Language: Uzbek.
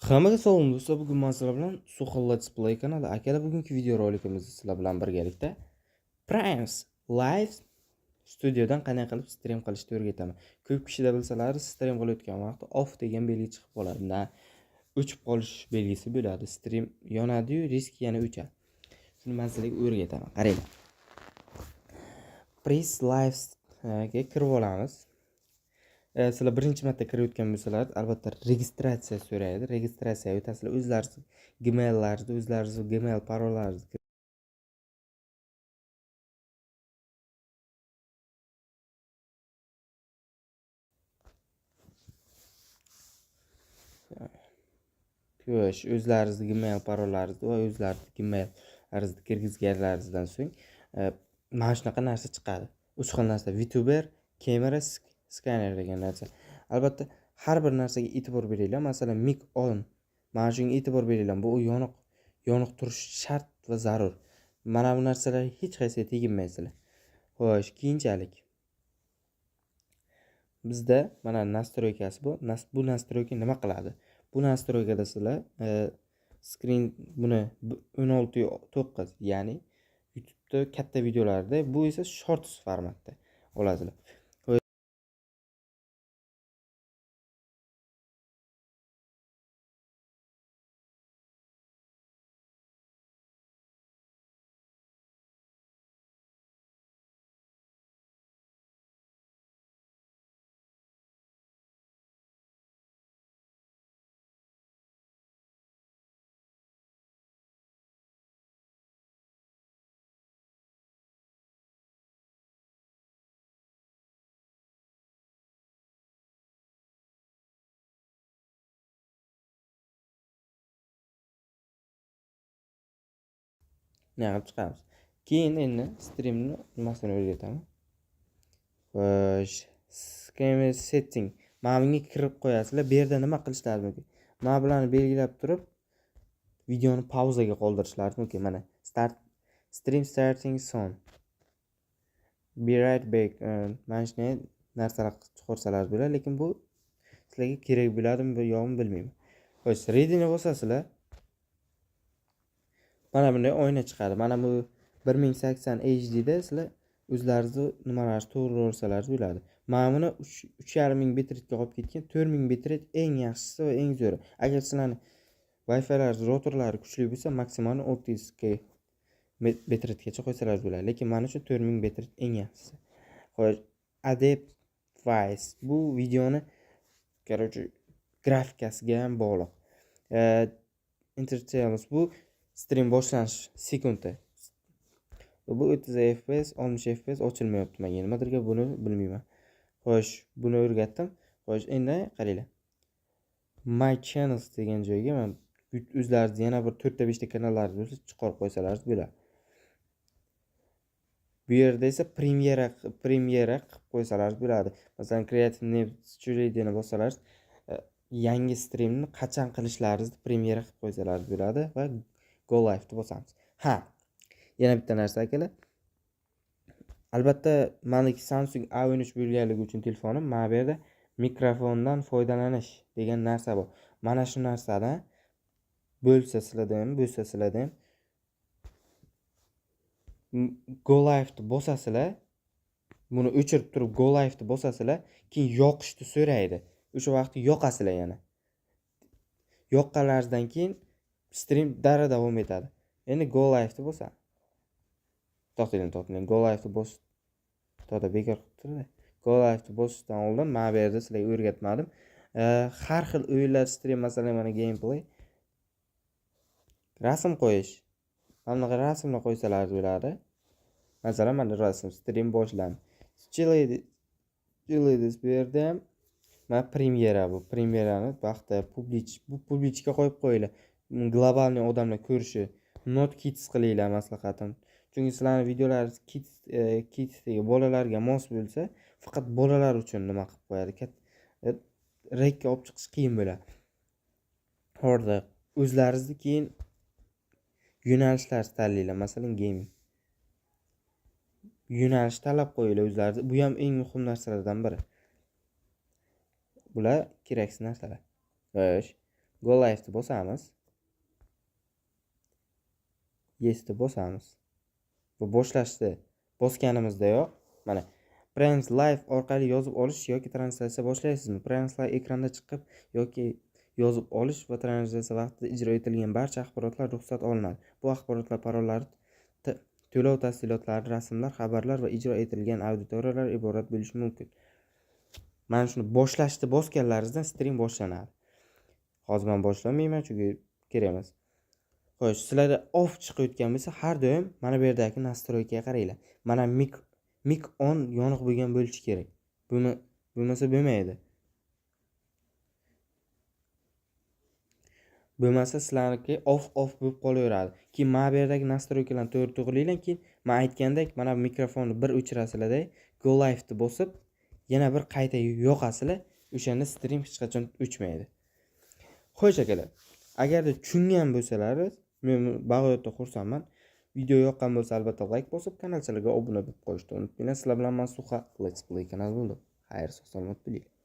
Hammaga salom do'stlar, bugun men sizlar bilan Suxol Let's Play kanali. Akalar, bugungi video rolikimizda sizlar bilan birgalikda Primes Live Studiodan qanday qilib stream qilishni o'rgataman. Ko'p kishida bilsalar, stream qilayotgan vaqtda off degan belgi chiqib qoladi. Na o'chib qolish belgisi bo'ladi. Stream yonadi-yu, risk yana o'chadi. Shuni men sizlarga o'rgataman. Qaranglar. Price Live ga kirib olamiz. Sizlar birinchi marta kirayotgan bo'lsalar, albatta registratsiya so'raydi. Registratsiya o'tasizlar, o'zlaringiz Gmail'laringizni, o'zlaringizni Gmail parollaringizni Xo'sh, o'zlaringizni Gmail parollaringizni va o'zlaringizni Gmail'laringizni kirgizganlaringizdan so'ng mana shunaqa narsa chiqadi. Uch xil narsa: VTuber, kamera, skaner degan narsa. Albatta har bir narsaga e'tibor beringlar. Masalan, mic on. Mana shunga e'tibor beringlar. Bu yoniq yoniq turishi shart va zarur. Mana bu narsalarga hech qaysiga teginmaysizlar. Xo'sh, keyinchalik bizda mana настройка si bu. Bu настройка nima qiladi? Bu настройка da sizlar screen buni 16:9, ya'ni YouTube'da katta videolarda, bu esa shorts formatda olasizlar. Bunday qilib chiqamiz. Keyin endi streamni nimasini o'rgataman. Xo'sh, camera setting. Mana bunga kirib qo'yasizlar. Bu yerda nima qilishlari mumkin? Mana bularni belgilab turib, videoni pauzaga qoldirishlari mumkin. Mana start stream starting soon. Be right back. Mana shunday narsalar chiqarsalar bo'ladi, lekin bu sizlarga kerak bo'ladimi, yo'qmi bilmayman. Xo'sh, readyni bosasizlar. Mana bunday oyna chiqadi. Mana bu 1080 HD da sizlar o'zlaringizni nimalaringizni to'g'ri olsalaringiz bo'ladi. Mana buni 3,5 ming bitrate'ga olib ketgan, 4000 bitrate eng yaxshisi va eng zo'ri. Agar sizlarni Wi-Fi'laringiz, routerlari kuchli bo'lsa, maksimal 600 k bitrategacha qo'ysalaringiz bo'ladi. Lekin men uchun 4000 bitrate eng yaxshisi. Xo'sh, Advanced bu videoni, короче, grafikasiga ham bog'liq. Intertitles bu stream boshlanish sekundi. Bu 30 FPS, 60 FPS ochilmayapti menga. Nimadirga buni bilmayman. Xo'sh, buni o'rgatdim. Xo'sh, endi qaranglar. My Channels degan joyga man o'zlaringiz yana bir 4 ta 5 ta kanallaringiz bo'lsa, chiqarib qo'ysalaringiz bo'ladi. Bu yerda esa premyera qilib qo'ysalaringiz bo'ladi. Masalan, Creative New Studio bossalaringiz, yangi streamni qachon qilishlaringizni premyera qilib qo'ysalaringiz bo'ladi va Go Live'ni bosamiz. Ha, yana bitta narsa, akalar. Albatta, meniki Samsung A13 bo'lganligi uchun telefonim, mana bu yerda mikrofondan foydalanish degan narsa bor. Mana shu narsani bo'lsa sizlarda ham, bo'lsa sizlarda ham Go Live'ni bosasizlar, buni o'chirib turib Go Live'ni bosasizlar, keyin yoqishni so'raydi. O'sha vaqt yoqasizlar yana. Yoqqanlaringizdan keyin stream darrov davom etadi. Endi Go Live'ni bosamiz. To'xtang, to'xtang. Go Live'ni bos. To'xta, bekor qilib turdi. Go Live'ni bosishdan oldin mana bu yerda sizlarga o'rgatmadim. Har xil o'yinlar stream, masalan, mana gameplay. Rasm qo'yish. Mana bunaqa rasmlar qo'ysalaringiz bo'ladi. Masalan, mana rasm stream boshlandi. Chilidis bu yerda ham mana premyera bu. Premyerani vaqti public, bu publichga qo'yib qo'yinglar. Глобальный odamlar ko'rishi. Not kids qilinglar, maslahatim. Chunki sizlarning videolaringiz kids degan bolalarga mos bo'lsa, faqat bolalar uchun nima qilib qo'yadi. Rekka olib chiqish qiyin bo'ladi. Hordiq. O'zlaringizni keyin yo'nalishlar tanlanglar. Masalan, gaming. Yo'nalish tanlab qo'yinglar o'zlaringiz. Bu ham eng muhim narsalardan biri. Bular keraksiz narsalar. Xo'sh. Go live'ni bosamiz. Yes'ni bosamiz. Va boshlashni bosganimizdayoq mana Primes Live orqali yozib olish yoki translyatsiya boshlaysizmi? Primes Live ekranda chiqib yoki yozib olish va translyatsiya vaqtida ijro etilgan barcha axborotlar ruxsat olinadi. Bu axborotlar parollari, to'lov tafsilotlari, rasmlar, xabarlar va ijro etilgan auditoriyalar iborat bo'lishi mumkin. Mana shuni boshlashni bosganlaringizdan stream boshlanadi. Hozir men boshlamayman, chunki kerak emas. Xo'sh, sizlarda off chiqayotgan bo'lsa, har doim mana bu yerdagi настройка ga qaranglar. Mana mic on yoniq bo'lgan bo'lishi kerak. Bo'lmasa bo'lmaydi. Bo'lmasa sizlarniki off bo'lib qolaveradi. Keyin mana bu yerdagi настройка larni to'g'ri to'g'rilanglar, keyin men aytgandek mana bu mikrofonni bir o'chirasizlarda, go live'ni bosib, yana bir qayta yoqasizlar, o'shanda stream hech qachon o'chmaydi. Xo'sh akalar, agarda tushungan bo'lsalaringiz, men bag'oyatda xursandman. Video yoqqan bo'lsa albatta like bosib, kanalchalarga obuna bo'lib qo'yishni unutmanglar. Sizlar bilan men Suxa Let's Play kanali bo'ldim. Xayr, sog' salomat bo'linglar.